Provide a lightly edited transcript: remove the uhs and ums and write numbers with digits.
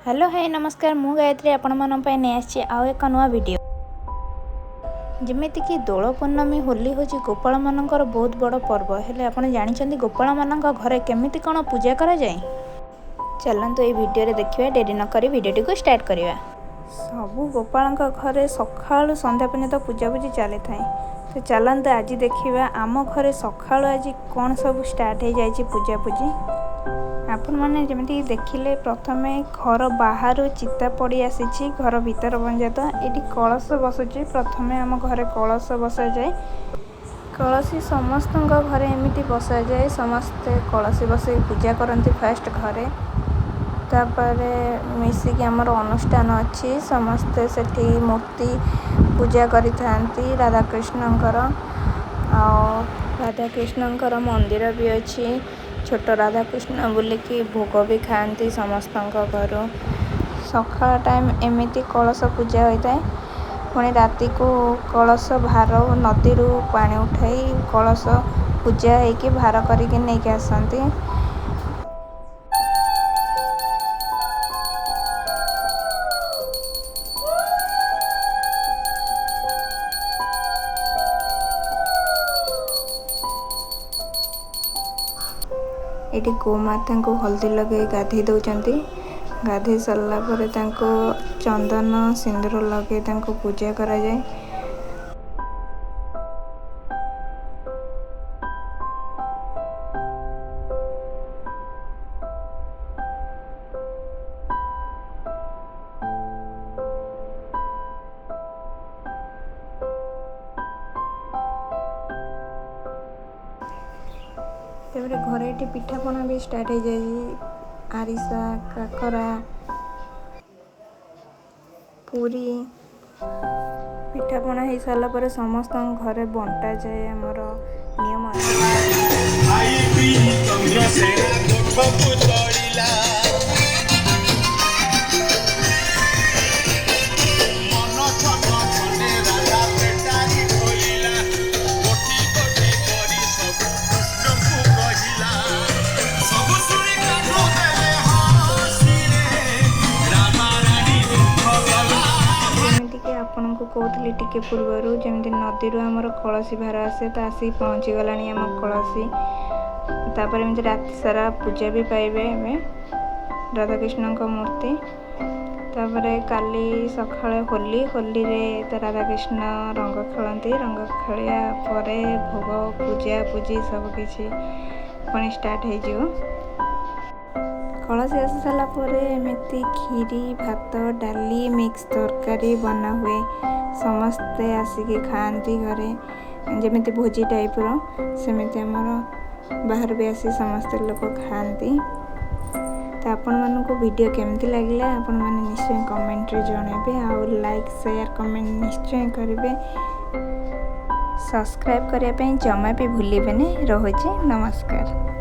Hello high ନମସ୍କାର, ମୁଁ ଗାୟତ୍ରୀ ଆପଣମାନଙ୍କ ପାଇଁ ନେଇ ଆସିଛି ଆଉ ଏକ ନୂଆ ଭିଡ଼ିଓ। ଯେମିତିକି ଦୋଳ ପୂର୍ଣ୍ଣମୀ, ହୋଲି ହେଉଛି ଗୋପାଳମାନଙ୍କର ବହୁତ ବଡ଼ ପର୍ବ। ହେଲେ ଆପଣ ଜାଣିଛନ୍ତି ଗୋପାଳମାନଙ୍କ ଘରେ କେମିତି କ'ଣ ପୂଜା କରାଯାଏ? ଚାଲନ୍ତୁ ଏଇ ଭିଡ଼ିଓରେ ଦେଖିବା। ଡେରି ନକରି ଭିଡ଼ିଓଟିକୁ ଷ୍ଟାର୍ଟ କରିବା। ସବୁ ଗୋପାଳଙ୍କ ଘରେ ସକାଳୁ ସନ୍ଧ୍ୟା ପର୍ଯ୍ୟନ୍ତ ପୂଜାପୂଜି ଚାଲିଥାଏ। ତ ଚାଲନ୍ତୁ ଆଜି ଦେଖିବା ଆମ ଘରେ ସକାଳୁ ଆଜି କ'ଣ ସବୁ ଷ୍ଟାର୍ଟ ହେଇଯାଇଛି ପୂଜାପୂଜି। ଆପଣମାନେ ଯେମିତିକି ଦେଖିଲେ, ପ୍ରଥମେ ଘର ବାହାରୁ ଚିତା ପଡ଼ି ଆସିଛି ଘର ଭିତର ପର୍ଯ୍ୟନ୍ତ। ଏଇଠି କଳସ ବସୁଛି। ପ୍ରଥମେ ଆମ ଘରେ କଳସ ବସାଯାଏ। କଳସୀ ସମସ୍ତଙ୍କ ଘରେ ଏମିତି ବସାଯାଏ। ସମସ୍ତେ କଳସୀ ବସେଇ ପୂଜା କରନ୍ତି ଫାଷ୍ଟ ଘରେ। ତାପରେ ମିଶିକି ଆମର ଅନୁଷ୍ଠାନ ଅଛି, ସମସ୍ତେ ସେଠି ମୂର୍ତ୍ତି ପୂଜା କରିଥାନ୍ତି ରାଧାକୃଷ୍ଣଙ୍କର। ଆଉ ରାଧାକୃଷ୍ଣଙ୍କର ମନ୍ଦିର ବି ଅଛି। ଛୋଟ ରାଧାକୃଷ୍ଣ ବୁଲିକି ଭୋଗ ବି ଖାଆନ୍ତି ସମସ୍ତଙ୍କ ଘରୁ। ସକାଳ ଟାଇମ୍ ଏମିତି କଳସ ପୂଜା ହୋଇଥାଏ। ପୁଣି ରାତିକୁ କଳସ ଭାର, ନଦୀରୁ ପାଣି ଉଠାଇ କଳସ ପୂଜା ହେଇକି ଭାର କରିକି ନେଇକି ଆସନ୍ତି। ଏଇଠି ଗୋମାତାଙ୍କୁ ହଳଦୀ ଲଗାଇ ଗାଧୋଇ ଦେଉଛନ୍ତି। ଗାଧୋଇ ସାରିଲା ପରେ ତାଙ୍କୁ ଚନ୍ଦନ ସିନ୍ଦୁର ଲଗାଇ ତାଙ୍କୁ ପୂଜା କରାଯାଏ। ତାପରେ ଘରେ ଏଠି ପିଠାପଣା ବି ଷ୍ଟାର୍ଟ ହେଇଯାଇଛି। ଆରିସା, କାକରା, ପୁରୀ, ପିଠାପଣା ହେଇସାରିଲା ପରେ ସମସ୍ତଙ୍କ ଘରେ ବଣ୍ଟାଯାଏ। ଆମର ନିୟମ ଅଛି। ଖାଇ ପିଇ ଚନ୍ଦ୍ରସେନା ଗୋଠକୁ ଚଳିଲା। ମନ ଛନ ଛନେ ରାଧା ପେଟାରି ଖୋଲିଲା। ଗୋଟି ଗୋଟି କରି ସବୁ କୃଷ୍ଣଙ୍କୁ କହିଲା। ସବୁ ଶୁଣି କାହ୍ନୁ ଦେଲେ ହସିରେ, ରାଧାରାଣୀ ଦୁଃଖ ଗଲା। ଯେମିତିକି ଆପଣଙ୍କୁ କହୁଥିଲି ଟିକେ ପୂର୍ବରୁ, ଯେମିତି ନଦୀରୁ ଆମର କଳସୀ ଭାର ଆସେ, ତ ଆସିକି ପହଞ୍ଚିଗଲାଣି ଆମ କଳସୀ। ତାପରେ ଏମିତି ରାତି ସାରା ପୂଜା ବି ପାଇବେ ଏବେ ରାଧାକୃଷ୍ଣଙ୍କ ମୂର୍ତ୍ତି। ତାପରେ କାଲି ସକାଳେ ହୋଲି। ହୋଲିରେ ତ ରାଧାକୃଷ୍ଣ ରଙ୍ଗ ଖେଳନ୍ତି। ରଙ୍ଗ ଖେଳିବା ପରେ ଭୋଗ, ପୂଜା ପୂଜି ସବୁ କିଛି ପୁଣି ଷ୍ଟାର୍ଟ ହେଇଯିବ। କଳସୀ ଆସି ସାରିଲା ପରେ ଏମିତି କ୍ଷୀରି, ଭାତ, ଡାଲି, ମିକ୍ସ ତରକାରୀ ବନା ହୁଏ। ସମସ୍ତେ ଆସିକି ଖାଆନ୍ତି ଘରେ। ଯେମିତି ଭୋଜି ଟାଇପ୍ର, ସେମିତି ଆମର ବାହାରୁ ବି ଆସି ସମସ୍ତେ ଲୋକ ଖାଆନ୍ତି। ତ ଆପଣମାନଙ୍କୁ ଭିଡ଼ିଓ କେମିତି ଲାଗିଲା, ଆପଣମାନେ ନିଶ୍ଚୟ କମେଣ୍ଟରେ ଜଣାଇବେ। ଆଉ ଲାଇକ୍, ସେୟାର, କମେଣ୍ଟ ନିଶ୍ଚୟ କରିବେ। ସବସ୍କ୍ରାଇବ୍ କରିବା ପାଇଁ ଜମା ବି ଭୁଲିବେନି। ରହୁଛି, ନମସ୍କାର।